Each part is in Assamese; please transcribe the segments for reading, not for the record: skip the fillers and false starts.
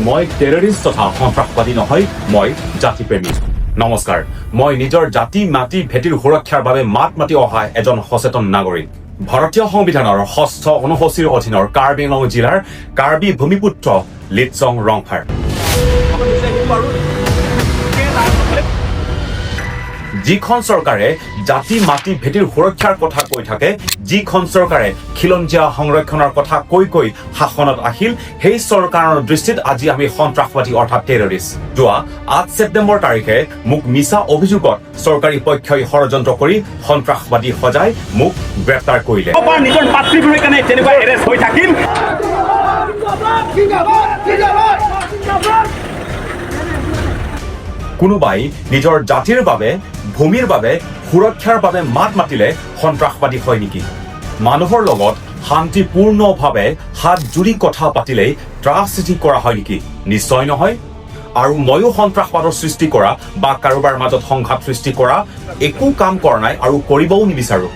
মই টেৰৰিষ্ট তথা সন্ত্ৰাসবাদী নহয়, মই জাতিপ্ৰেমী। নমস্কাৰ। মই নিজৰ জাতি, মাটি, ভেটিৰ সুৰক্ষাৰ বাবে মাত মাতি অহা এজন সচেতন নাগৰিক। ভাৰতীয় সংবিধানৰ ষষ্ঠ অনুসূচীৰ অধীনৰ কাৰ্বি আংলং জিলাৰ কাৰ্বি ভূমিপুত্ৰ লিটচং ৰংফাৰ। যিখন চৰকাৰে জাতি, মাটি, ভেটিৰ সুৰক্ষাৰ কথা কৈ থাকে, যিখন চৰকাৰে খিলঞ্জীয়া সংৰক্ষণৰ কথা কৈ কৈ শাসনত আহিল, সেই চৰকাৰৰ দৃষ্টিত আজি আমি সন্ত্ৰাসবাদী অৰ্থাৎ টেৰৰিষ্ট। যোৱা 8 ছেপ্টেম্বৰ তাৰিখে মোক মিছা অভিযোগত চৰকাৰী পক্ষই ষড়যন্ত্ৰ কৰি সন্ত্ৰাসবাদী সজাই মোক গ্ৰেপ্তাৰ কৰিলে। নিজৰ মাতৃভূমিৰ কাৰণে তেনেকুৱা এৰেষ্ট হৈ থাকিম। জিন্দাবাদ, জিন্দাবাদ, জিন্দাবাদ। কোনোবাই নিজৰ জাতিৰ বাবে, ভূমিৰ বাবে, সুৰক্ষাৰ বাবে মাত মাতিলে সন্ত্ৰাসবাদী হয় নেকি? মানুহৰ লগত শান্তিপূৰ্ণভাৱে হাত জুৰি কথা পাতিলেই ত্ৰাস সৃষ্টি কৰা হয় নেকি? নিশ্চয় নহয়। আৰু ময়ো সন্ত্ৰাসবাদৰ সৃষ্টি কৰা বা কাৰোবাৰ মাজত সংঘাত সৃষ্টি কৰা একো কাম কৰা নাই আৰু কৰিবও নিবিচাৰো।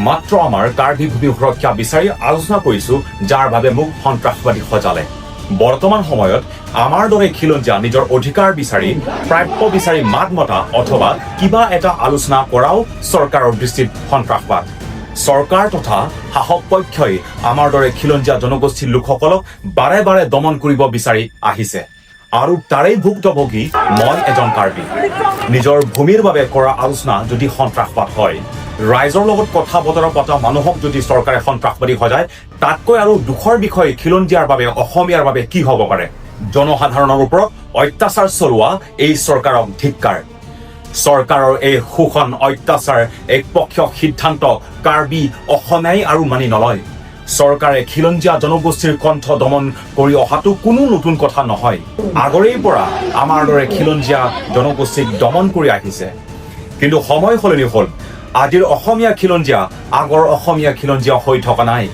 মাত্ৰ আমাৰ কাৰ্বি ভূমি সুৰক্ষা বিচাৰি আলোচনা কৰিছো, যাৰ বাবে মোক সন্ত্ৰাসবাদী সজালে। বৰ্তমান সময়ত আমাৰ দৰে খিলঞ্জীয়া নিজৰ অধিকাৰ বিচাৰি, প্ৰাপ্য বিচাৰি মাত মতা অথবা কিবা এটা আলোচনা কৰাও চৰকাৰৰ দৃষ্টিত সন্ত্ৰাসবাদ। চৰকাৰ তথা শাসক পক্ষই আমাৰ দৰে খিলঞ্জীয়া জনগোষ্ঠীৰ লোকসকলক বাৰে বাৰে দমন কৰিব বিচাৰি আহিছে আৰু তাৰেই ভুক্তভোগী মই এজন কাৰ্বি। নিজৰ ভূমিৰ বাবে কৰা আলোচনা যদি সন্ত্ৰাসবাদ হয়, ৰাইজৰ লগত কথা বতৰা পতা মানুহক যদি চৰকাৰে সন্ত্ৰাসবাদী সজায়, তাতকৈ আৰু দুখৰ বিষয় খিলঞ্জীয়াৰ বাবে, অসমীয়াৰ বাবে কি হ'ব পাৰে? জনসাধাৰণৰ ওপৰত অত্যাচাৰ চলোৱা এই চৰকাৰক ধিক্কাৰ। চৰকাৰৰ এই শোষণ, অত্যাচাৰ, একপক্ষীয় সিদ্ধান্ত কাৰ্বি অসমীয়াই আৰু মানি নলয়। চৰকাৰে খিলঞ্জীয়া জনগোষ্ঠীৰ কণ্ঠ দমন কৰি অহাটো কোনো নতুন কথা নহয়। আগৰেই পৰা আমাৰ দৰে খিলঞ্জীয়া জনগোষ্ঠীক দমন কৰি আহিছে। কিন্তু সময় সলনি হ'ল। আজিৰ অসমীয়া খিলঞ্জীয়া আগৰ অসমীয়া খিলঞ্জীয়া হৈ থকা নাই।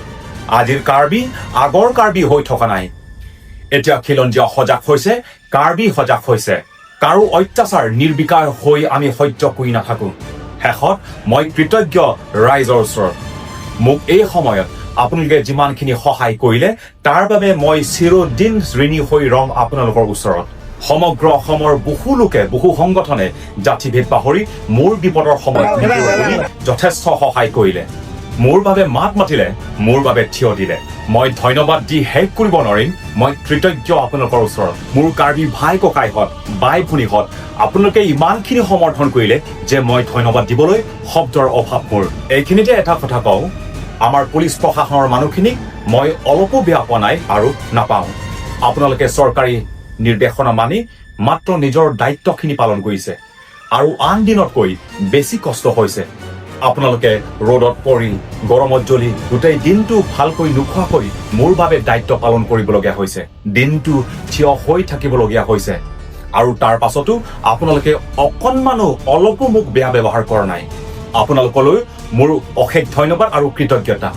আজিৰ কাৰ্বি আগৰ কাৰ্বি হৈ থকা নাই। এতিয়া খিলঞ্জীয়া সজাগ হৈছে, কাৰ্বি সজাগ হৈছে। কাৰো অত্যাচাৰ নিৰ্বিকাৰ হৈ আমি সহ্য কৰি নাথাকো। শেষত মই কৃতজ্ঞ ৰাইজৰ ওচৰত। মোক এই সময়ত আপোনালোকে যিমানখিনি সহায় কৰিলে, তাৰ বাবে মই চিৰদিন ঋণী হৈ ৰম আপোনালোকৰ ওচৰত। সমগ্ৰ অসমৰ বহু লোকে, বহু সংগঠনে জাতিভেদ পাহৰি মোৰ বিপদৰ সময়ত নিজৰ বুলি যথেষ্ট সহায় কৰিলে, মোৰ বাবে মাত মাতিলে, মোৰ বাবে থিয় দিলে। মই ধন্যবাদ দি শেষ কৰিব নোৱাৰিম। মই কৃতজ্ঞ আপোনালোকৰ ওচৰত। মোৰ কাৰ্বি ভাই ককাইহঁত, বাই ভনীহঁত, আপোনালোকে ইমানখিনি সমৰ্থন কৰিলে যে মই ধন্যবাদ দিবলৈ শব্দৰ অভাৱ মোৰ। এইখিনিতে এটা কথা কওঁ, আমাৰ পুলিচ প্ৰশাসনৰ মানুহখিনিক মই অলপো বেয়া পোৱা নাই আৰু নাপাওঁ। আপোনালোকে চৰকাৰী নিৰ্দেশনা মানি মাত্ৰ নিজৰ দায়িত্বখিনি পালন কৰিছে আৰু আন দিনতকৈ বেছি কষ্ট হৈছে। আপোনালোকে ৰ'দত পৰি, গৰমত জ্বলি, গোটেই দিনটো ভালকৈ নোখোৱাকৈ মোৰ বাবে দায়িত্ব পালন কৰিবলগীয়া হৈছে, দিনটো থিয় হৈ থাকিবলগীয়া হৈছে আৰু তাৰ পাছতো আপোনালোকে অকণমানো, অলপো মোক বেয়া ব্যৱহাৰ কৰা নাই। আপোনালোকলৈ মোৰ অশেষ ধন্যবাদ আৰু কৃতজ্ঞতা।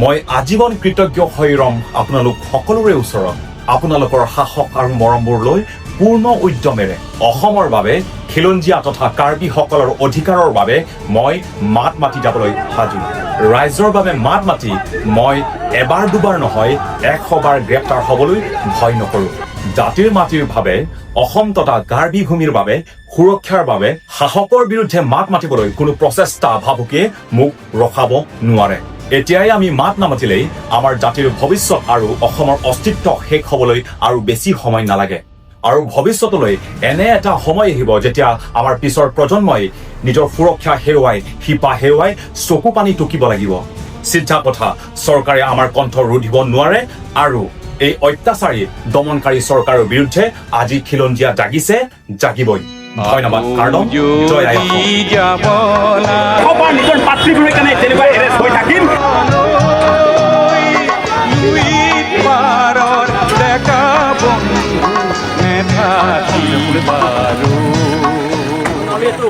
মই আজীৱন কৃতজ্ঞ হৈ ৰম আপোনালোক সকলোৰে ওচৰত। আপোনালোকৰ সাহস আৰু মৰমবোৰ লৈ পূৰ্ণ উদ্যমেৰে অসমৰ বাবে, খিলঞ্জীয়া তথা কাৰ্বিসকলৰ অধিকাৰৰ বাবে মই মাত মাতি যাবলৈ সাজু। ৰাইজৰ বাবে মাত মাতি মই এবাৰ দুবাৰ নহয়, 100 বাৰ গ্ৰেপ্তাৰ হ'বলৈ ভয় নকৰোঁ। জাতিৰ মাটিৰ বাবে, অসম তথা কাৰ্বি ভূমিৰ বাবে, সুৰক্ষাৰ বাবে শাসকৰ বিৰুদ্ধে মাত মাতিবলৈ কোনো প্ৰচেষ্টা, ভাবুকিয়ে মোক ৰখাব নোৱাৰে। এতিয়াই আমি মাত নামাতিলেই আমাৰ জাতিৰ ভৱিষ্যত আৰু অসমৰ অস্তিত্ব শেষ হ'বলৈ আৰু বেছি সময় নালাগে। আৰু ভৱিষ্যতলৈ এনে এটা সময় আহিব যেতিয়া আমাৰ পিছৰ প্ৰজন্মই নিজৰ সুৰক্ষা হেৰুৱাই, শিপা হেৰুৱাই চকু পানী টুকিব লাগিব। চিধা কথা, চৰকাৰে আমাৰ কণ্ঠ ৰুধিব নোৱাৰে আৰু এই অত্যাচাৰী, দমনকাৰী চৰকাৰৰ বিৰুদ্ধে আজি খিলঞ্জীয়া জাগিছে, জাগিবই। ধন্যবাদ। কাৰ্ডম। জয় আই অসম। যাব নিজৰ মাতৃভূমিৰ কাৰণে তেনেকুৱা এৰেষ্ট হৈ থাকিম। পাৰৰ ডেকা বন্ধু নেথাকিবাৰো। এইটো